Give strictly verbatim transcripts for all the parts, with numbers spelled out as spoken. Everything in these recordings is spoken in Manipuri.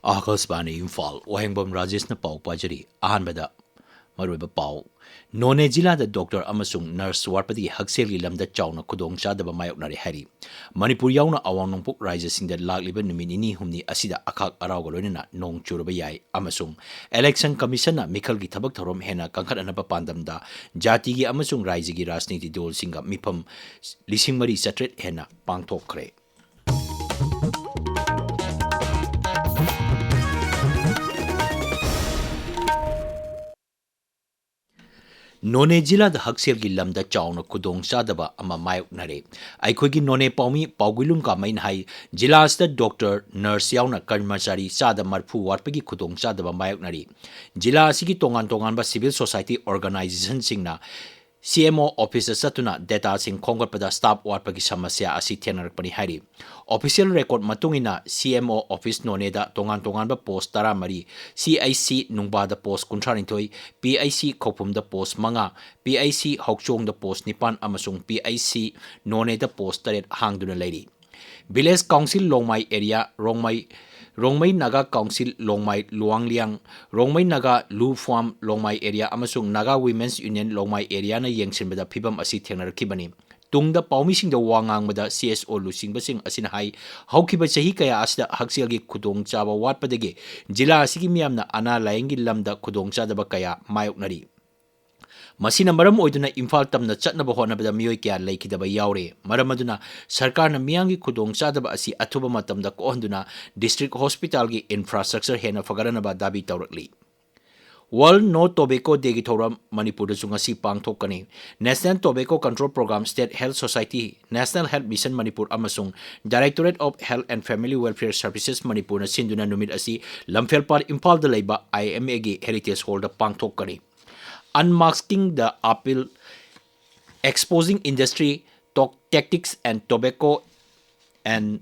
ꯑꯥꯀꯥꯁꯕꯥꯅꯤ ꯏꯝꯐꯥꯜ, ꯋꯥꯍꯦꯡꯕꯝ ꯔꯥꯖꯦꯁꯅ ꯄꯥꯎ ꯄꯥꯖꯔꯤ꯫ ꯑꯍꯥꯟꯕꯗ ꯃꯔꯨꯑꯣꯏꯕ ꯄꯥꯎ꯫ ꯅꯣꯅꯦ ꯖꯤꯂꯥꯗ ꯗꯣꯛꯇꯔ ꯑꯃꯁꯨꯡ ꯅꯔꯁ ꯋꯥꯠꯄꯗꯒꯤ ꯍꯛꯁꯦꯜꯒꯤ ꯂꯝꯗ ꯆꯥꯎꯅ ꯈꯨꯗꯣꯡꯆꯥꯗꯕ ꯃꯥꯌꯣꯛꯅꯔꯦ ꯍꯥꯏꯔꯤ꯫ ꯃꯅꯤꯄꯨꯔ ꯌꯥꯎꯅ ꯑꯋꯥꯡ ꯅꯣꯡꯄꯣꯛ ꯔꯥꯖ꯭ꯌꯁꯤꯡꯗ ꯂꯥꯛꯂꯤꯕ ꯅꯨꯃꯤꯠ ꯅꯤꯅꯤ ꯍꯨꯝꯅꯤ ꯑꯁꯤꯗ ꯑꯈꯥꯛ ꯑꯔꯥꯎꯒ ꯂꯣꯏꯅꯅ ꯅꯣꯡ ꯆꯨꯔꯕ ꯌꯥꯏ ꯑꯃꯁꯨꯡ ꯏꯂꯦꯛꯁꯟ ꯀꯃꯤꯁꯟꯅ ꯃꯤꯈꯜꯒꯤ ꯊꯕꯛ ꯊꯧꯔꯝ ꯍꯦꯟꯅ ꯀꯟꯈꯠꯅꯅꯕ ꯄꯥꯟꯗꯝꯗ ꯖꯥꯇꯤꯒꯤ ꯑꯃꯁꯨꯡ ꯔꯥꯖ꯭ꯌꯒꯤ ꯔꯥꯖꯅꯤꯇꯤ ꯗꯜꯁꯤꯡꯒ ꯃꯤꯐꯝ ꯂꯤꯁꯤꯡ ꯃꯔꯤ ꯆꯥꯇ꯭ꯔꯦꯠ ꯍꯦꯟꯅ ꯄꯥꯡꯊꯣꯛꯈ꯭ꯔꯦ꯫ ꯅꯣꯅꯦ ꯖꯤꯂꯥꯗ ꯍꯛꯁꯦꯜꯒꯤ ꯂꯝꯗ ꯆꯥꯎꯅ ꯈꯨꯗꯣꯡꯆꯥꯗꯕ ꯑꯃ ꯃꯥꯌꯣꯛꯅꯔꯦ꯫ ꯑꯩꯈꯣꯏꯒꯤ ꯅꯣꯅꯦ ꯄꯥꯎꯃꯤ ꯄꯥꯎꯒꯨꯏꯂꯨꯡ ꯀꯥꯃꯩꯅ ꯍꯥꯏ, ꯖꯤꯂꯥ ꯑꯁꯤꯗ ꯗꯣꯛꯇꯔ, ꯅꯔꯁ ꯌꯥꯎꯅ ꯀꯔꯃꯆꯥꯔꯤ ꯆꯥꯗ ꯃꯔꯐꯨ ꯋꯥꯠꯄꯒꯤ ꯈꯨꯗꯣꯡꯆꯥꯗꯕ ꯃꯥꯌꯣꯛꯅꯔꯤ꯫ ꯖꯤꯂꯥ ꯑꯁꯤꯒꯤ ꯇꯣꯉꯥꯟ ꯇꯣꯉꯥꯟꯕ ꯁꯤꯚꯤꯜ ꯁꯣꯁꯥꯏꯇꯤ ꯑꯣꯔꯒꯅꯥꯏꯖꯦꯁꯟꯁꯤꯡꯅ ꯁꯤ ꯑꯦꯝ ꯑꯣ ꯑꯣꯐꯤꯁꯇ ꯆꯠꯇꯨꯅ ꯗꯦꯇꯥꯁꯤꯡ ꯈꯣꯝꯒꯠꯄꯗ ꯁ꯭ꯇꯥꯐ ꯋꯥꯠꯄꯒꯤ ꯁꯃꯁ꯭ꯌꯥ ꯑꯁꯤ ꯊꯦꯡꯅꯔꯛꯄꯅꯤ ꯍꯥꯏꯔꯤ꯫ ꯑꯣꯐꯤꯁꯤꯌꯦꯜ ꯔꯦꯀꯣꯔꯗ ꯃꯇꯨꯡ ꯏꯟꯅ, ꯁꯤ ꯑꯦꯝ ꯑꯣ ꯑꯣꯐꯤꯁ ꯅꯣꯅꯦꯗ ꯇꯣꯉꯥꯟ ꯇꯣꯉꯥꯟꯕ ꯄꯣꯁ ꯇꯔꯥꯃꯔꯤ, ꯁꯤ ꯑꯩꯆ ꯁꯤ ꯅꯨꯡꯕꯥꯗ ꯄꯣꯁ ꯀꯨꯟꯊ꯭ꯔꯥꯅꯤꯊꯣꯏ, ꯄꯤ ꯑꯩꯆ ꯁꯤ ꯈꯧꯄꯨꯝꯗ ꯄꯣꯁ ꯃꯉꯥ, ꯄꯤ ꯑꯩꯆ ꯁꯤ ꯍꯧꯆꯣꯡꯗ ꯄꯣꯁ ꯅꯤꯄꯥꯟ ꯑꯃꯁꯨꯡ ꯄꯤ ꯑꯩꯆ ꯁꯤ ꯅꯣꯅꯦꯗ ꯄꯣꯁ ꯇꯔꯦꯠ ꯍꯥꯡꯗꯨꯅ ꯂꯩꯔꯤ꯫ Village council Longmai area, Rongmai, Rongmei Naga council Longmai Luwangliyang, Rongmei Naga ꯂꯨ ꯐꯥꯝ ꯂꯣꯡꯃꯥꯏ ꯑꯦꯔꯤꯌꯥ ꯑꯃꯁꯨꯡ ꯅꯥꯒꯥ ꯋꯤꯃꯦꯟꯁ ꯌꯨꯅꯤꯌꯟ ꯂꯣꯡꯃꯥꯏ ꯑꯦꯔꯤꯌꯥꯅ ꯌꯦꯡꯁꯤꯟꯕꯗ ꯐꯤꯕꯝ ꯑꯁꯤ ꯊꯦꯡꯅꯔꯛꯈꯤꯕꯅꯤ꯫ ꯇꯨꯡꯗ ꯄꯥꯎꯃꯤꯁꯤꯡꯗ ꯋꯥ ꯉꯥꯡꯕꯗ ꯁꯤ ꯑꯦꯁ ꯑꯣ ꯂꯨꯆꯤꯡꯕꯁꯤꯡ ꯑꯁꯤꯅ ꯍꯥꯏ, ꯍꯧꯈꯤꯕ ꯆꯍꯤ ꯀꯌꯥ ꯑꯁꯤꯗ ꯍꯛꯁꯦꯜꯒꯤ ꯈꯨꯗꯣꯡꯆꯥꯕ ꯋꯥꯠꯄꯗꯒꯤ ꯖꯤꯂꯥ ꯑꯁꯤꯒꯤ ꯃꯤꯌꯥꯝꯅ ꯑꯅꯥ ꯂꯥꯌꯦꯡꯒꯤ ꯂꯝꯗ ꯈꯨꯗꯣꯡꯆꯥꯗꯕ ꯀꯌꯥ ꯃꯥꯌꯣꯛꯅꯔꯤ꯫ ꯃꯁꯤꯅ ꯃꯔꯝ ꯑꯣꯏꯗꯨꯅ ꯏꯝꯐꯥꯜ ꯇꯝꯅ ꯆꯠꯅꯕ ꯍꯣꯠꯅꯕꯗ ꯃꯤꯑꯣꯏ ꯀꯌꯥ ꯂꯩꯈꯤꯗꯕ ꯌꯥꯎꯔꯦ꯫ ꯃꯔꯝ ꯑꯗꯨꯅ ꯁꯔꯀꯥꯔꯅ ꯃꯤꯌꯥꯝꯒꯤ ꯈꯨꯗꯣꯡꯆꯥꯗꯕ ꯑꯁꯤ ꯑꯊꯨꯕ ꯃꯇꯝꯗ ꯀꯣꯛꯍꯟꯗꯨꯅ ꯗꯤꯁꯇ꯭ꯔꯤꯛ ꯍꯣꯁꯄꯤꯇꯥꯜꯒꯤ ꯏꯟꯐ꯭ꯔꯥꯁ꯭ꯇ꯭ꯔꯛꯆꯔ ꯍꯦꯟꯅ ꯐꯒꯠꯍꯟꯅꯕ ꯗꯥꯕꯤ ꯇꯧꯔꯛꯂꯤ꯫ ꯋꯥꯔꯜꯗ ꯅꯣ ꯇꯣꯕꯦꯀꯣ ꯗꯦꯒꯤ ꯊꯧꯔꯝ ꯃꯅꯤꯄꯨꯔꯗꯁꯨ ꯉꯁꯤ ꯄꯥꯡꯊꯣꯛꯀꯅꯤ꯫ National tobacco control programme, state health society, national health mission Manipur ꯑꯃꯁꯨꯡ directorate of health and family welfare services ꯃꯅꯤꯄꯨꯔꯅ ꯁꯤꯟꯗꯨꯅ ꯅꯨꯃꯤꯠ ꯑꯁꯤ ꯂꯝꯐꯦꯜꯄꯥꯠ ꯏꯝꯐꯥꯜꯗ ꯂꯩꯕ ꯑꯥꯏ ꯑꯦꯝ ꯑꯦꯒꯤ ꯍꯦꯔꯤꯇꯦꯖ ꯍꯣꯜꯗ ꯄꯥꯡꯊꯣꯛꯀꯅꯤ꯫ Unmasking the Appeal, Exposing Industry, Toc-, Tactics and Tobacco and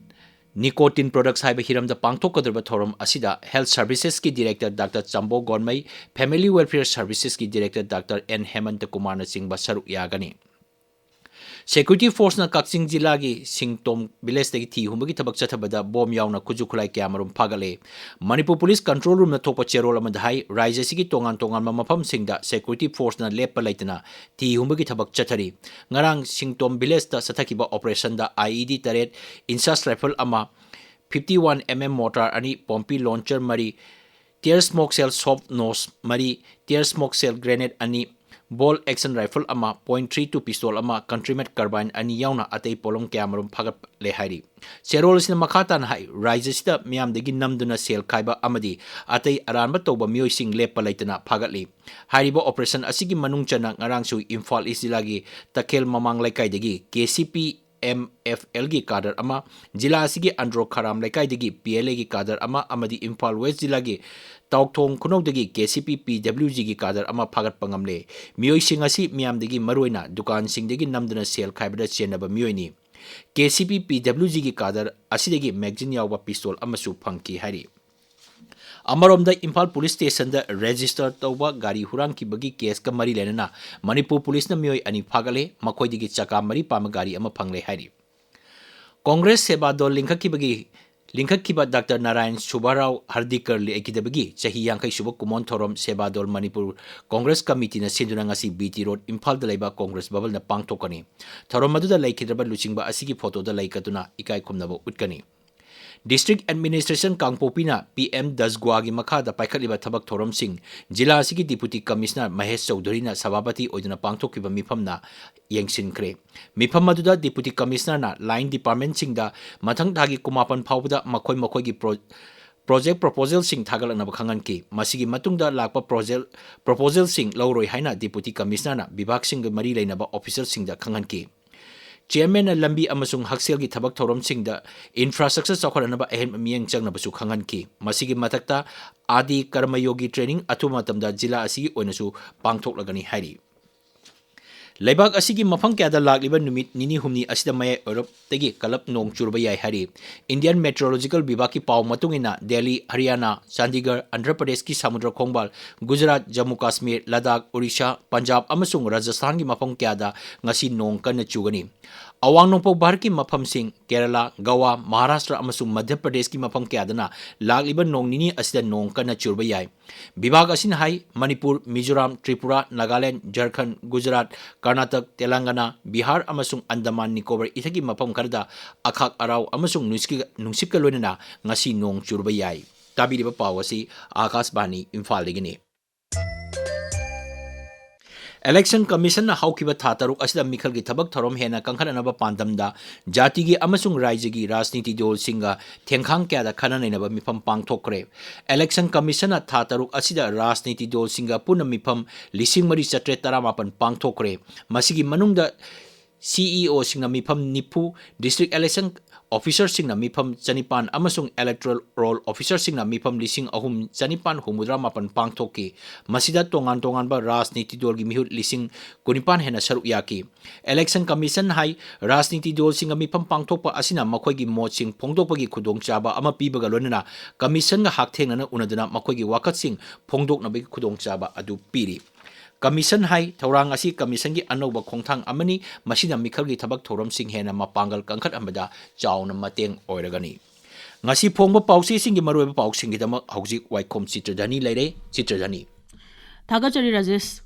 Nicotine Products ꯍꯥꯏꯕ ꯍꯤꯔꯝꯗ ꯄꯥꯡꯊꯣꯛꯀꯗꯧꯔꯤꯕ ꯊꯧꯔꯝ ꯑꯁꯤꯗ ꯍꯦꯜꯊ ꯁꯔꯚꯤꯁꯦꯁꯀꯤ director doctor Chambo Gonmei, family welfare ꯁꯔꯚꯤꯁꯦꯁꯀꯤ ꯗꯤꯔꯦꯛꯇꯔ ꯗꯥꯛꯇꯔ ꯑꯦꯟ ꯍꯦꯃꯟꯇ ꯀꯨꯃꯥꯔꯅꯆꯤꯡꯕ ꯁꯔꯨꯛ ꯌꯥꯒꯅꯤ꯫ Security forceꯅ ꯀꯛꯆꯤꯡ ꯖꯤꯂꯥꯒꯤ ꯁꯤꯡꯇꯣꯝ villageꯇꯒꯤ ꯊꯤ ꯍꯨꯝꯕꯒꯤ ꯊꯕꯛ ꯆꯠꯊꯕꯗ ꯕꯣꯝ ꯌꯥꯎꯅ ꯈꯨꯠꯁꯨ ꯈꯨꯠꯂꯥꯏ ꯀꯌꯥꯃꯔꯨꯝ ꯐꯥꯒꯠꯂꯦ꯫ ꯃꯅꯤꯄꯨꯔ police control roomꯅ ꯊꯣꯛꯄ ꯆꯦꯔꯣꯜ ꯑꯃꯗ ꯍꯥꯏ, ꯔꯥꯖ꯭ꯌ ꯑꯁꯤꯒꯤ ꯇꯣꯉꯥꯟ ꯇꯣꯉꯥꯟꯕ ꯃꯐꯝꯁꯤꯡꯗ security forceꯅ ꯂꯦꯞꯄ ꯂꯩꯇꯅ ꯊꯤ ꯍꯨꯝꯕꯒꯤ ꯊꯕꯛ ꯆꯠꯊꯔꯤ꯫ ꯉꯔꯥꯡ ꯁꯤꯡꯇꯣꯝ villageꯇ ꯆꯠꯊꯈꯤꯕ operationꯗ IED ꯇꯔꯦꯠ, INSAS rifle ꯑꯃ, fifty one MM mortar ꯑꯅꯤ, pompi launcher ꯃꯔꯤ, tear smoke shell soft nose ꯃꯔꯤ, tear smoke shell grenade ꯑꯅꯤ, bolt action rifle ꯑꯃ, point three two pistol ꯑꯃ, country made carbine ꯑꯅꯤ ꯌꯥꯎꯅ ꯑꯇꯩ ꯄꯣꯠꯂꯝ ꯀꯌꯥꯃꯔꯨꯝ ꯐꯥꯒꯠꯂꯦ ꯍꯥꯏꯔꯤ꯫ ꯆꯦꯔꯣꯜ ꯑꯁꯤꯅ ꯃꯈꯥ ꯇꯥꯅ ꯍꯥꯏ, ꯔꯥꯖ꯭ꯌ ꯑꯁꯤꯗ ꯃꯤꯌꯥꯝꯗꯒꯤ ꯅꯝꯗꯨꯅ ꯁꯦꯜ ꯈꯥꯏꯕ ꯑꯃꯗꯤ ꯑꯇꯩ ꯑꯔꯥꯟꯕ ꯇꯧꯕ ꯃꯤꯑꯣꯏꯁꯤꯡ ꯂꯦꯞꯄ ꯂꯩꯇꯅ ꯐꯥꯒꯠꯂꯤ꯫ ꯍꯥꯏꯔꯤꯕ operation ꯑꯁꯤꯒꯤ ꯃꯅꯨꯡ ꯆꯟꯅ ꯉꯔꯥꯡꯁꯨ ꯏꯝꯐꯥꯜ East ꯖꯤꯂꯥꯒꯤ ꯇꯈꯦꯜ ꯃꯃꯥꯡ ꯂꯩꯀꯥꯏꯗꯒꯤ KCP MFLꯒꯤ cadre ꯑꯃ, ꯖꯤꯂꯥ ꯑꯁꯤꯒꯤ ꯑꯟꯗ꯭ꯔꯣ ꯈꯔꯥꯝ ꯂꯩꯀꯥꯏꯗꯒꯤ PLAꯒꯤ cadre ꯑꯃ ꯑꯃꯗꯤ ꯏꯝꯐꯥꯜ West ꯖꯤꯂꯥꯒꯤ ꯇꯥꯎꯊꯣꯡ ꯈꯨꯅꯧꯗꯒꯤ KCP PWGꯒꯤ cadre ꯑꯃ ꯐꯥꯒꯠꯄ ꯉꯝꯂꯦ꯫ ꯃꯤꯑꯣꯏꯁꯤꯡ ꯑꯁꯤ ꯃꯤꯌꯥꯝꯗꯒꯤ, ꯃꯔꯨꯑꯣꯏꯅ ꯗꯨꯀꯥꯟꯁꯤꯡꯗꯒꯤ ꯅꯝꯗꯨꯅ ꯁꯦꯜ ꯈꯥꯏꯕꯗ ꯆꯦꯟꯅꯕ ꯃꯤꯑꯣꯏꯅꯤ꯫ KCP PWGꯒꯤ cadre ꯑꯁꯤꯗꯒꯤ magazine ꯌꯥꯎꯕ pistol ꯑꯃꯁꯨ ꯐꯪꯈꯤ ꯍꯥꯏꯔꯤ꯫ ꯑꯃꯔꯣꯝꯗ, ꯏꯝꯐꯥꯜ police stationꯗ register ꯇꯧꯕ ꯒꯥꯔꯤ ꯍꯨꯔꯥꯟꯈꯤꯕꯒꯤ caseꯀ ꯃꯔꯤ ꯂꯩꯅꯅ ꯃꯅꯤꯄꯨꯔ policeꯅ ꯃꯤꯑꯣꯏ ꯑꯅꯤ ꯐꯥꯒꯠꯂꯦ, ꯃꯈꯣꯏꯗꯒꯤ ꯆꯀꯥ ꯃꯔꯤ ꯄꯥꯟꯕ ꯒꯥꯔꯤ ꯑꯃ ꯐꯪꯂꯦ ꯍꯥꯏꯔꯤ꯫ ꯀꯣꯡꯒ꯭ꯔꯦꯁ ꯁꯦꯕꯥ ꯗꯣꯜ ꯂꯤꯡꯈꯠꯈꯤꯕꯒꯤ, ꯂꯤꯡꯈꯠꯈꯤꯕ ꯗꯥꯛꯇꯔ ꯅꯥꯔꯥꯌꯟ ꯁꯨꯕꯥꯔꯥꯎ ꯍꯔꯗꯤꯀꯔ ꯂꯩꯈꯤꯗꯕꯒꯤ ꯆꯍꯤ ꯌꯥꯡꯈꯩ ꯁꯨꯕ ꯀꯨꯝꯑꯣꯟ ꯊꯧꯔꯝ ꯁꯦꯕꯥ ꯗꯣꯜ ꯃꯅꯤꯄꯨꯔ ꯀꯣꯡꯒ꯭ꯔꯦꯁ ꯀꯃꯤꯇꯤꯅ ꯁꯤꯟꯗꯨꯅ ꯉꯁꯤ BT Road ꯏꯝꯐꯥꯜꯗ ꯂꯩꯕ ꯀꯣꯡꯒ꯭ꯔꯦꯁ ꯚꯕꯟꯗ ꯄꯥꯡꯊꯣꯛꯀꯅꯤ꯫ ꯊꯧꯔꯝ ꯑꯗꯨꯗ ꯂꯩꯈꯤꯗ꯭ꯔꯕ ꯂꯨꯆꯤꯡꯕ ꯑꯁꯤꯒꯤ photoꯗ ꯂꯩ ꯀꯠꯇꯨꯅ ꯏꯀꯥꯏ ꯈꯨꯝꯅꯕ ꯎꯠꯀꯅꯤ꯫ District Administration ꯀꯥꯡꯄꯣꯛꯄꯤꯅ PM ꯗꯁꯒ꯭ꯋꯥꯒꯤ ꯃꯈꯥꯗ ꯄꯥꯏꯈꯠꯂꯤꯕ ꯊꯕꯛ ꯊꯧꯔꯝꯁꯤꯡ ꯖꯤꯂꯥ ꯑꯁꯤꯒꯤ Deputy Commissioner ꯃꯍꯦꯁ ꯆꯧꯙꯨꯔꯤꯅ ꯁꯚꯥꯄꯇꯤ ꯑꯣꯏꯗꯨꯅ ꯄꯥꯡꯊꯣꯛꯈꯤꯕ ꯃꯤꯐꯝꯅ ꯌꯦꯡꯁꯤꯟꯈ꯭ꯔꯦ꯫ ꯃꯤꯐꯝ ꯑꯗꯨꯗ Deputy Commissionerꯅ line departmentꯁꯤꯡꯗ ꯃꯊꯪ ꯊꯥꯒꯤ ꯀꯨꯟꯃꯥꯄꯟ ꯐꯥꯎꯕꯗ ꯃꯈꯣꯏ ꯃꯈꯣꯏꯒꯤ pro-, project proposalꯁꯤꯡ ꯊꯥꯒꯠꯂꯛꯅꯕ ꯈꯪꯍꯟꯈꯤ꯫ ꯃꯁꯤꯒꯤ ꯃꯇꯨꯡꯗ ꯂꯥꯛꯄ project proposalꯁꯤꯡ ꯂꯧꯔꯣꯏ ꯍꯥꯏꯅ Deputy Commissionerꯅ ꯚꯤꯚꯥꯒꯁꯤꯡꯒ ꯃꯔꯤ ꯂꯩꯅꯕ officerꯁꯤꯡꯗ ꯈꯪꯍꯟꯈꯤ꯫ Chairmanꯅ ꯂꯝꯕꯤ ꯑꯃꯁꯨꯡ ꯍꯛꯁꯦꯜꯒꯤ ꯊꯕꯛ ꯊꯧꯔꯝꯁꯤꯡꯗ infrastructure ꯆꯥꯎꯈꯠꯍꯟꯅꯕ ꯑꯍꯦꯟꯕ ꯃꯤꯠꯌꯦꯡ ꯆꯪꯅꯕꯁꯨ ꯈꯪꯍꯟꯈꯤ꯫ ꯃꯁꯤꯒꯤ ꯃꯊꯛꯇ ꯑꯥꯗꯤ ꯀꯔꯃꯌꯣꯒꯤ training ꯑꯊꯨꯕ ꯃꯇꯝꯗ ꯖꯤꯂꯥ ꯑꯁꯤꯒꯤ ꯑꯣꯏꯅꯁꯨ ꯄꯥꯡꯊꯣꯛꯂꯒꯅꯤ ꯍꯥꯏꯔꯤ꯫ ꯂꯩꯕꯥꯛ ꯑꯁꯤꯒꯤ ꯃꯐꯝ ꯀꯌꯥꯗ ꯂꯥꯛꯂꯤꯕ ꯅꯨꯃꯤꯠ ꯅꯤꯅꯤ ꯍꯨꯝꯅꯤ ꯑꯁꯤꯗ ꯃꯌꯥꯏ ꯑꯣꯏꯔꯞꯇꯒꯤ ꯀꯜꯂꯞ ꯅꯣꯡ ꯆꯨꯔꯕ ꯌꯥꯏ ꯍꯥꯏꯔꯤ꯫ ꯏꯟꯗꯤꯌꯟ ꯃꯦꯇ꯭ꯔꯣꯂꯣꯖꯤꯀꯦꯜ ꯕꯤꯚꯥꯒꯀꯤ ꯄꯥꯎ ꯃꯇꯨꯡ ꯏꯟꯅ ꯗꯦꯜꯂꯤ, ꯍꯔꯤꯌꯥꯅꯥ, ꯆꯥꯟꯗꯤꯒꯔ, ꯑꯟꯙ꯭ꯔ ꯄ꯭ꯔꯗꯦꯁꯀꯤ ꯁꯃꯨꯗ꯭ꯔ ꯈꯣꯡꯕꯥꯜ, ꯒꯨꯖꯔꯥꯠ, ꯖꯝꯃꯨ ꯀꯥꯁꯃꯤꯔ, ꯂꯗꯥꯈ, ꯑꯣꯔꯤꯁꯥ, ꯄꯟꯖꯥꯕ ꯑꯃꯁꯨꯡ ꯔꯥꯖꯁꯊꯥꯟꯒꯤ ꯃꯐꯝ ꯀꯌꯥꯗ ꯉꯁꯤ ꯅꯣꯡ ꯀꯟꯅ ꯆꯨꯒꯅꯤ꯫ ꯑꯋꯥꯡ ꯅꯣꯡꯄꯣꯛ ꯚꯥꯔꯠꯀꯤ ꯃꯐꯝꯁꯤꯡ ꯀꯦꯔꯂꯥ, ꯒꯋꯥ, ꯃꯍꯥꯔꯥꯁꯇ꯭ꯔ ꯑꯃꯁꯨꯡ ꯃꯙ꯭ꯌ ꯄ꯭ꯔꯗꯦꯁꯀꯤ ꯃꯐꯝ ꯀꯌꯥꯗꯅ ꯂꯥꯛꯂꯤꯕ ꯅꯣꯡ ꯅꯤꯅꯤ ꯑꯁꯤꯗ ꯅꯣꯡ ꯀꯟꯅ ꯆꯨꯔꯕ ꯌꯥꯏ꯫ ꯕꯤꯚꯥꯒ ꯑꯁꯤꯅ ꯍꯥꯏ, ꯃꯅꯤꯄꯨꯔ, ꯃꯤꯖꯣꯔꯥꯝ, ꯇ꯭ꯔꯤꯄꯨꯔꯥ, ꯅꯥꯒꯥꯂꯦꯟ, ꯖꯔꯈꯟ, ꯒꯨꯖꯔꯥꯠ, ꯀꯔꯅꯥꯇꯛ, ꯇꯦꯂꯪꯒꯅꯥ, ꯕꯤꯍꯥꯔ ꯑꯃꯁꯨꯡ ꯑꯟꯗꯃꯥꯟ ꯅꯤꯀꯣꯕꯔ ꯏꯊꯠꯀꯤ ꯃꯐꯝ ꯈꯔꯗ ꯑꯈꯥꯛ ꯑꯔꯥꯎ ꯑꯃꯁꯨꯡ ꯅꯨꯡꯁꯤꯠꯀ-, ꯅꯨꯡꯁꯤꯠꯀ ꯂꯣꯏꯅꯅ ꯉꯁꯤ ꯅꯣꯡ ꯆꯨꯔꯕ ꯌꯥꯏ꯫ ꯇꯥꯕꯤꯔꯤꯕ ꯄꯥꯎ ꯑꯁꯤ ꯑꯥꯀꯥꯁꯕꯥꯅꯤ ꯏꯝꯐꯥꯜꯗꯒꯤꯅꯤ꯫ ꯏꯂꯦꯛꯁꯟ ꯀꯃꯤꯁꯟꯅ ꯍꯧꯈꯤꯕ ꯊꯥ ꯇꯔꯨꯛ ꯑꯁꯤꯗ ꯃꯤꯈꯜꯒꯤ ꯊꯕꯛ ꯊꯧꯔꯝ ꯍꯦꯟꯅ ꯀꯟꯈꯠꯅꯅꯕ ꯄꯥꯟꯗꯝꯗ ꯖꯥꯇꯤꯒꯤ ꯑꯃꯁꯨꯡ ꯔꯥꯖ꯭ꯌꯒꯤ ꯔꯥꯖꯅꯤꯇꯤ ꯗꯜꯁꯤꯡꯒ ꯊꯦꯡꯈꯥꯡ ꯀꯌꯥꯗ ꯈꯟꯅ ꯅꯩꯅꯕ ꯃꯤꯐꯝ ꯄꯥꯡꯊꯣꯛꯈ꯭ꯔꯦ꯫ ꯏꯂꯦꯛꯁꯟ ꯀꯃꯤꯁꯟꯅ ꯊꯥ ꯇꯔꯨꯛ ꯑꯁꯤꯗ ꯔꯥꯖꯅꯤꯇꯤ ꯗꯜꯁꯤꯡꯒ ꯄꯨꯟꯅ ꯃꯤꯐꯝ ꯂꯤꯁꯤꯡ ꯃꯔꯤ ꯆꯥꯇ꯭ꯔꯦꯠ ꯇꯔꯥꯃꯥꯄꯟ ꯄꯥꯡꯊꯣꯛꯈ꯭ꯔꯦ꯫ ꯃꯁꯤꯒꯤ ꯃꯅꯨꯡꯗ ꯁꯤ ꯏ ꯑꯣꯁꯤꯡꯅ ꯃꯤꯐꯝ ꯅꯤꯐꯨ, ꯗꯤꯁꯇ꯭ꯔꯤꯛ ꯏꯂꯦꯛꯁꯟ ꯑꯣꯐꯤꯁꯔꯁꯤꯡꯅ ꯃꯤꯐꯝ ꯆꯅꯤꯄꯥꯟ ꯑꯃꯁꯨꯡ ꯏꯂꯦꯛꯇꯣꯔꯦꯜ ꯔꯣꯜ ꯑꯣꯐꯤꯁꯔꯁꯤꯡꯅ ꯃꯤꯐꯝ ꯂꯤꯁꯤꯡ ꯑꯍꯨꯝ ꯆꯅꯤꯄꯥꯟ ꯍꯨꯝꯐꯨꯇꯔꯥ ꯃꯥꯄꯟ ꯄꯥꯡꯊꯣꯛꯈꯤ꯫ ꯃꯁꯤꯗ ꯇꯣꯉꯥꯟ ꯇꯣꯉꯥꯟꯕ ꯔꯥꯖꯅꯤꯇꯤ ꯗꯜꯒꯤ ꯃꯤꯍꯨꯠ ꯂꯤꯁꯤꯡ ꯀꯨꯟꯅꯤꯄꯥꯟ ꯍꯦꯟꯅ ꯁꯔꯨꯛ ꯌꯥꯈꯤ꯫ ꯏꯂꯦꯛꯁꯟ ꯀꯃꯤꯁꯟ ꯍꯥꯏ, ꯔꯥꯖꯅꯤꯇꯤ ꯗꯜꯁꯤꯡꯒ ꯃꯤꯐꯝ ꯄꯥꯡꯊꯣꯛꯄ ꯑꯁꯤꯅ ꯃꯈꯣꯏꯒꯤ ꯃꯣꯠꯁꯤꯡ ꯐꯣꯡꯗꯣꯛꯄꯒꯤ ꯈꯨꯗꯣꯡꯆꯥꯕ ꯑꯃ ꯄꯤꯕꯒ ꯂꯣꯏꯅꯅ ꯀꯃꯤꯁꯟꯒ ꯍꯛꯊꯦꯡꯅꯅ ꯎꯅꯗꯨꯅ ꯃꯈꯣꯏꯒꯤ ꯋꯥꯀꯠꯁꯤꯡ ꯐꯣꯡꯗꯣꯛꯅꯕꯒꯤ ꯈꯨꯗꯣꯡꯆꯥꯕ ꯑꯗꯨ ꯄꯤꯔꯤ꯫ ꯀꯃꯤꯁꯟ ꯍꯥꯏ, ꯊꯧꯔꯥꯡ ꯑꯁꯤ ꯀꯃꯤꯁꯟꯒꯤ ꯑꯅꯧꯕ ꯈꯣꯡꯊꯥꯡ ꯑꯃꯅꯤ, ꯃꯁꯤꯅ ꯃꯤꯈꯜꯒꯤ ꯊꯕꯛ ꯊꯧꯔꯝꯁꯤꯡ ꯍꯦꯟꯅ ꯃꯄꯥꯡꯒꯜ ꯀꯟꯈꯠꯍꯟꯕꯗ ꯆꯥꯎꯅ ꯃꯇꯦꯡ ꯑꯣꯏꯔꯒꯅꯤ꯫ ꯉꯁꯤ ꯐꯣꯡꯕ ꯄꯥꯎꯆꯦꯁꯤꯡꯒꯤ ꯃꯔꯨꯑꯣꯏꯕ ꯄꯥꯎꯁꯤꯡꯒꯤꯗꯃꯛ ꯍꯧꯖꯤꯛ ꯋꯥꯏꯈꯣꯝ ꯆꯤꯇ꯭ꯔꯙꯅꯤ ꯂꯩꯔꯦ꯫ ꯆꯤꯇ꯭ꯔꯙꯅꯤ꯫ ꯊꯥꯒꯠꯆꯔꯤ ꯔꯥꯖꯦꯁ꯫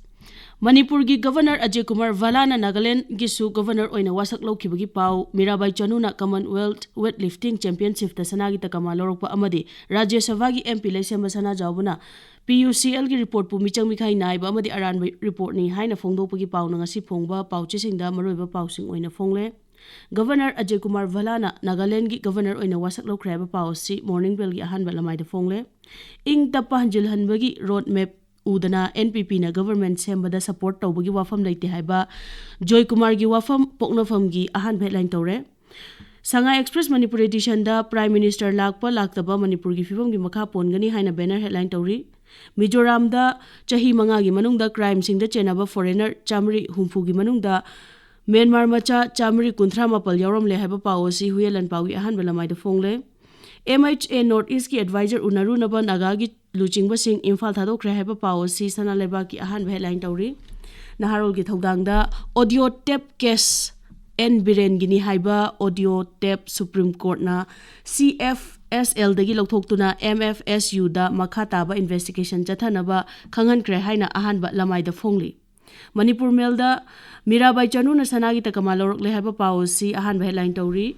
ꯃꯅꯤꯄꯨꯔꯒꯤ ꯒꯚꯔꯅꯔ ꯑꯖꯌ ꯀꯨꯃꯥꯔ ꯚꯜꯂꯥꯅ ꯅꯥꯒꯥꯂꯦꯟꯗꯒꯤꯁꯨ ꯒꯚꯔꯅꯔ ꯑꯣꯏꯅ ꯋꯥꯁꯛ ꯂꯧꯈꯤꯕꯒꯤ ꯄꯥꯎ꯫ ꯃꯤꯔꯥꯕꯥꯏ ꯆꯅꯨꯅ ꯀꯃꯟꯋꯦꯜꯊ ꯋꯦꯠ ꯂꯤꯐꯇꯤꯡ ꯆꯦꯝꯄꯤꯌꯟꯁꯤꯞꯇ ꯁꯅꯥꯒꯤ ꯇꯀꯃꯥ ꯂꯧꯔꯛꯄ ꯑꯃꯗꯤ ꯔꯥꯖ꯭ꯌ ꯁꯚꯥꯒꯤ ꯑꯦꯝ ꯄꯤ ꯂꯩꯁꯦꯝꯕ ꯁꯅꯥꯖꯥꯎꯕꯅ ꯄꯤ ꯌꯨ ꯁꯤ ꯑꯦꯜꯒꯤ ꯔꯤꯄꯣꯔꯠꯄꯨ ꯃꯤꯆꯪ ꯃꯤꯈꯥꯏ ꯅꯥꯏꯕ ꯑꯃꯗꯤ ꯑꯔꯥꯟꯕ ꯔꯤꯄꯣꯔꯠꯅꯤ ꯍꯥꯏꯅ ꯐꯣꯡꯗꯣꯛꯄꯒꯤ ꯄꯥꯎꯅ ꯉꯁꯤ ꯐꯣꯡꯕ ꯄꯥꯎꯆꯦꯁꯤꯡꯗ ꯃꯔꯨꯑꯣꯏꯕ ꯄꯥꯎꯁꯤꯡ ꯑꯣꯏꯅ ꯐꯣꯡꯂꯦ꯫ ꯒꯚꯔꯅꯔ ꯑꯖꯌ ꯀꯨꯃꯥꯔ ꯚꯜꯂꯥꯅ ꯅꯥꯒꯥꯂꯦꯟꯗꯒꯤ ꯒꯚꯔꯅꯔ ꯑꯣꯏꯅ ꯋꯥꯁꯛ ꯂꯧꯈ꯭ꯔꯦ ꯍꯥꯏꯕ ꯄꯥꯎ ꯑꯁꯤ ꯃꯣꯔꯅꯤꯡ ꯕꯦꯜꯒꯤ ꯑꯍꯥꯟꯕ ꯂꯃꯥꯏꯗ ꯐꯣꯡꯂꯦ꯫ ꯏꯪ ꯇꯞꯄ ꯍꯟꯖꯤꯜꯍꯟꯕꯒꯤ ꯔꯣꯗ ꯃꯦꯞ ꯎꯗꯅ ꯑꯦꯟ ꯄꯤ ꯄꯤꯅ ꯒꯚꯔꯟꯃꯦꯟꯠ ꯁꯦꯝꯕꯗ ꯁꯄꯣꯔꯠ ꯇꯧꯕꯒꯤ ꯋꯥꯐꯝ ꯂꯩꯇꯦ ꯍꯥꯏꯕ ꯖꯣꯏꯀꯨꯃꯥꯔꯒꯤ ꯋꯥꯐꯝ ꯄꯣꯛꯅꯐꯝꯒꯤ ꯑꯍꯥꯟꯕ ꯍꯦꯗꯂꯥꯏꯟ ꯇꯧꯔꯦ꯫ ꯁꯉꯥꯏ ꯑꯦꯛꯁꯄ꯭ꯔꯦꯁ ꯃꯅꯤꯄꯨꯔ ꯑꯦꯗꯤꯁꯟꯗ ꯄ꯭ꯔꯥꯏꯝ ꯃꯤꯅꯤꯁꯇꯔ ꯂꯥꯛꯄ ꯂꯥꯛꯇꯕ ꯃꯅꯤꯄꯨꯔꯒꯤ ꯐꯤꯕꯝꯒꯤ ꯃꯈꯥ ꯄꯣꯟꯒꯅꯤ ꯍꯥꯏꯅ ꯕꯦꯅꯔ ꯍꯦꯗꯂꯥꯏꯟ ꯇꯧꯔꯤ꯫ ꯃꯤꯖꯣꯔꯥꯝꯗ ꯆꯍꯤ ꯃꯉꯥꯒꯤ ꯃꯅꯨꯡꯗ ꯀ꯭ꯔꯥꯏꯝꯁꯤꯡꯗ ꯆꯦꯟꯅꯕ ꯐꯣꯔꯦꯅꯔ ꯆꯥꯃꯔꯤ ꯍꯨꯝꯐꯨꯒꯤ ꯃꯅꯨꯡꯗ ꯃ꯭ꯌꯥꯟꯃꯥꯔ ꯃꯆꯥ ꯆꯥꯃꯔꯤ ꯀꯨꯟꯊ꯭ꯔꯥ ꯃꯥꯄꯜ ꯌꯥꯎꯔꯝꯂꯦ ꯍꯥꯏꯕ ꯄꯥꯎ ꯑꯁꯤ ꯍꯨꯌꯦꯟ ꯂꯥꯟꯄꯥꯎꯒꯤ ꯑꯍꯥꯟꯕ ꯂꯃꯥꯏꯗ ꯐꯣꯡꯂꯦ꯫ ꯑꯦꯝ ꯑꯩꯆ ꯑꯦ ꯅꯣꯔꯠ ꯏꯁꯀꯤ ꯑꯦꯗꯚꯥꯏꯖꯔ ꯎꯅꯔꯨꯅꯕ ꯅꯥꯒꯥꯒꯤ ꯂꯨꯆꯤꯡꯕꯁꯤꯡ ꯏꯝꯐꯥꯜ ꯊꯥꯗꯣꯛꯈ꯭ꯔꯦ ꯍꯥꯏꯕ ꯄꯥꯎ ꯑꯁꯤ ꯁꯅꯥ ꯂꯩꯕꯥꯛꯀꯤ ꯑꯍꯥꯟꯕ ꯍꯦꯗꯂꯥꯏꯟ ꯇꯧꯔꯤ꯫ ꯅꯍꯥꯔꯣꯜꯒꯤ ꯊꯧꯗꯥꯡꯗ ꯑꯣꯗꯤꯑꯣ ꯇꯦꯞ ꯀꯦꯁ ꯑꯦꯟ ꯕꯤꯔꯦꯟꯒꯤꯅꯤ ꯍꯥꯏꯕ ꯑꯣꯗꯤꯑꯣ ꯇꯦꯞ ꯁꯨꯄ꯭ꯔꯤꯝ ꯀꯣꯔꯠꯅ ꯁꯤ ꯑꯦꯐ ꯑꯦꯁ ꯑꯦꯜꯗꯒꯤ ꯂꯧꯊꯣꯛꯇꯨꯅ ꯑꯦꯝ ꯑꯦꯐ ꯑꯦꯁ ꯌꯨꯗ ꯃꯈꯥ ꯇꯥꯕ ꯏꯟꯚꯦꯁꯇꯤꯒꯦꯁꯟ ꯆꯠꯊꯅꯕ ꯈꯪꯍꯟꯈ꯭ꯔꯦ ꯍꯥꯏꯅ ꯑꯍꯥꯟꯕ ꯂꯃꯥꯏꯗ ꯐꯣꯡꯂꯤ꯫ ꯃꯅꯤꯄꯨꯔ ꯃꯦꯜꯗ ꯃꯤꯔꯥꯕꯥꯏ ꯆꯅꯨꯅ ꯁꯅꯥꯒꯤ ꯇꯀꯃꯥ ꯂꯧꯔꯛꯂꯦ ꯍꯥꯏꯕ ꯄꯥꯎ ꯑꯁꯤ ꯑꯍꯥꯟꯕ ꯍꯦꯗꯂꯥꯏꯟ ꯇꯧꯔꯤ꯫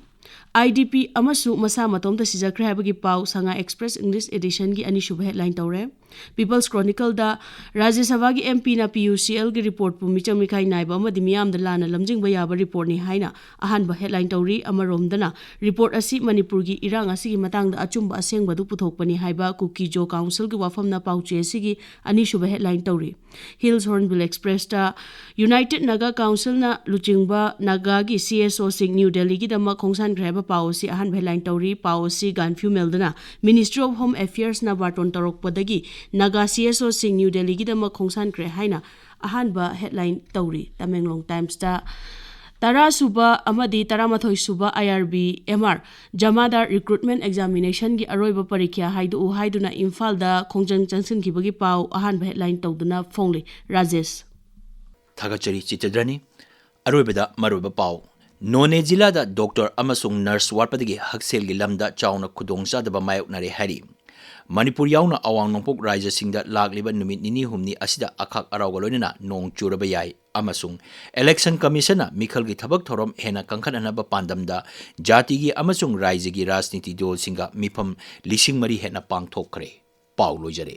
ꯑꯥꯏ ꯗꯤ ꯄꯤ ꯑꯃꯁꯨ ꯃꯁꯥ ꯃꯇꯣꯝꯇ ꯁꯤꯖꯈ꯭ꯔꯦ ꯍꯥꯏꯕꯒꯤ ꯄꯥꯎ ꯁꯉꯥꯏ ꯑꯦꯛꯁꯄ꯭ꯔꯦꯁ ꯏꯪꯂꯤꯁ ꯑꯦꯗꯤꯁꯟꯒꯤ ꯑꯅꯤꯁꯨꯕ ꯍꯦꯗꯂꯥꯏꯟ ꯇꯧꯔꯦ꯫ ꯄꯤꯄꯜꯁ ꯀ꯭ꯔꯣꯅꯤꯀꯜꯗ ꯔꯥꯖ꯭ꯌ ꯁꯚꯥꯒꯤ ꯑꯦꯝ ꯄꯤꯅ ꯄꯤ ꯌꯨ ꯁꯤ ꯑꯦꯜꯒꯤ ꯔꯤꯄꯣꯔꯠꯄꯨ ꯃꯤꯆꯪ ꯃꯤꯈꯥꯏ ꯅꯥꯏꯕ ꯑꯃꯗꯤ ꯃꯤꯌꯥꯝꯗ ꯂꯥꯟꯅ ꯂꯝꯖꯤꯡꯕ ꯌꯥꯕ ꯔꯤꯄꯣꯔꯠꯅꯤ ꯍꯥꯏꯅ ꯑꯍꯥꯟꯕ ꯍꯦꯗꯂꯥꯏꯟ ꯇꯧꯔꯤ꯫ ꯑꯃꯔꯣꯝꯗꯅ ꯔꯤꯄꯣꯔꯠ ꯑꯁꯤ ꯃꯅꯤꯄꯨꯔꯒꯤ ꯏꯔꯥꯡ ꯑꯁꯤꯒꯤ ꯃꯇꯥꯡꯗ ꯑꯆꯨꯝꯕ ꯑꯁꯦꯡꯕꯗꯨ ꯄꯨꯊꯣꯛꯄꯅꯤ ꯍꯥꯏꯕ ꯀꯨꯀꯤꯖꯣ ꯀꯥꯎꯟꯁꯤꯜꯒꯤ ꯋꯥꯐꯝꯅ ꯄꯥꯎꯆꯦ ꯑꯁꯤꯒꯤ ꯑꯅꯤꯁꯨꯕ ꯍꯦꯗꯂꯥꯏꯟ ꯇꯧꯔꯤ꯫ ꯍꯤꯜꯁ ꯍꯣꯔꯟꯕꯤꯜ ꯑꯦꯛꯁꯄ꯭ꯔꯦꯁꯇ ꯌꯨꯅꯥꯏꯇꯦꯗ ꯅꯥꯒꯥ ꯀꯥꯎꯟꯁꯤꯜꯅ ꯂꯨꯆꯤꯡꯕ ꯅꯥꯒꯥꯒꯤ ꯁꯤ ꯑꯦꯁ ꯑꯣꯁꯤꯡ ꯅ꯭ꯌꯨ ꯗꯦꯜꯂꯤꯒꯤꯗꯃꯛ ꯈꯣꯡꯁꯥꯟꯈ꯭ꯔꯦ ꯍꯥꯏꯕ ꯄꯥꯎ ꯑꯁꯤ ꯑꯍꯥꯟꯕ ꯍꯦꯗꯂꯥꯏꯟ ꯇꯧꯔꯤ꯫ ꯄꯥꯎ ꯑꯁꯤ ꯒꯥꯟꯐ꯭ꯌꯨ ꯃꯦꯜꯗꯅ ꯃꯤꯅꯤꯁꯇ꯭ꯔꯤ ꯑꯣꯐ ꯍꯣꯝ ꯑꯦꯐꯤꯌꯔꯁꯅ ꯕꯥꯔꯇꯣꯟ ꯇꯧꯔꯛꯄꯗꯒꯤ ꯅꯥꯒꯥ ꯁꯤ ꯑꯦꯁ ꯑꯣꯁꯤꯡ ꯅ꯭ꯌꯨ ꯗꯦꯜꯂꯤꯒꯤꯗꯃꯛ ꯈꯣꯡꯁꯥꯟꯈ꯭ꯔꯦ ꯍꯥꯏꯅ ꯑꯍꯥꯟꯕ ꯍꯦꯗꯂꯥꯏꯟ ꯇꯧꯔꯤ꯫ ꯇꯃꯦꯡꯂꯣꯡ ꯇꯥꯏꯝꯁꯇ ꯇꯔꯥ ꯁꯨꯕ ꯑꯃꯗꯤ ꯇꯔꯥꯃꯥꯊꯣꯏ ꯁꯨꯕ I R B M R ꯖꯃꯥꯗꯥꯔ ꯔꯤꯀ꯭ꯔꯨꯠꯃꯦꯟ ꯑꯦꯛꯖꯥꯃꯤꯅꯦꯁꯟꯒꯤ ꯑꯔꯣꯏꯕ ꯄꯔꯤꯈ꯭ꯌꯥ ꯍꯥꯏꯗꯣꯛꯎ ꯍꯥꯏꯗꯨꯅ ꯏꯝꯐꯥꯜꯗ ꯈꯣꯡꯖꯪ ꯆꯪꯁꯤꯟꯈꯤꯕꯒꯤ ꯄꯥꯎ ꯑꯍꯥꯟꯕ ꯍꯦꯗꯂꯥꯏꯟ ꯇꯧꯗꯨꯅ ꯐꯣꯡꯂꯤ꯫ ꯔꯥꯖꯦꯁ꯫ ꯊꯥꯒꯠꯆꯔꯤ ꯆꯤꯇ꯭ꯔꯅꯤ꯫ ꯑꯔꯣꯏꯕꯗ ꯃꯔꯨꯑꯣꯏꯕ ꯄꯥꯎ꯫ ꯅꯣꯅꯦ ꯖꯤꯂꯥꯗ ꯗꯣꯛꯇꯔ ꯑꯃꯁꯨꯡ ꯅꯔꯁ ꯋꯥꯠꯄꯗꯒꯤ ꯍꯛꯁꯦꯜꯒꯤ ꯂꯝꯗ ꯆꯥꯎꯅ ꯈꯨꯗꯣꯡꯆꯥꯗꯕ ꯃꯥꯌꯣꯛꯅꯔꯦ ꯍꯥꯏꯔꯤ꯫ ꯃꯅꯤꯄꯨꯔ ꯌꯥꯎꯅ ꯑꯋꯥꯡ ꯅꯣꯡꯄꯣꯛ ꯔꯥꯖ꯭ꯌꯁꯤꯡꯗ ꯂꯥꯛꯂꯤꯕ ꯅꯨꯃꯤꯠ ꯅꯤꯅꯤ ꯍꯨꯝꯅꯤ ꯑꯁꯤꯗ ꯑꯈꯥꯛ ꯑꯔꯥꯎꯒ ꯂꯣꯏꯅꯅ ꯅꯣꯡ ꯆꯨꯔꯕ ꯌꯥꯏ ꯑꯃꯁꯨꯡ ꯏꯂꯦꯛꯁꯟ ꯀꯃꯤꯁꯟꯅ ꯃꯤꯈꯜꯒꯤ ꯊꯕꯛ ꯊꯧꯔꯝ ꯍꯦꯟꯅ ꯀꯟꯈꯠꯅꯅꯕ ꯄꯥꯟꯗꯝꯗ ꯖꯥꯇꯤꯒꯤ ꯑꯃꯁꯨꯡ ꯔꯥꯖ꯭ꯌꯒꯤ ꯔꯥꯖꯅꯤꯇꯤ ꯗꯣꯜꯁꯤꯡꯒ ꯃꯤꯐꯝ ꯂꯤꯁꯤꯡ ꯃꯔꯤ ꯍꯦꯟꯅ ꯄꯥꯡꯊꯣꯛꯈ꯭ꯔꯦ꯫ ꯄꯥꯎ ꯂꯣꯏꯖꯔꯦ꯫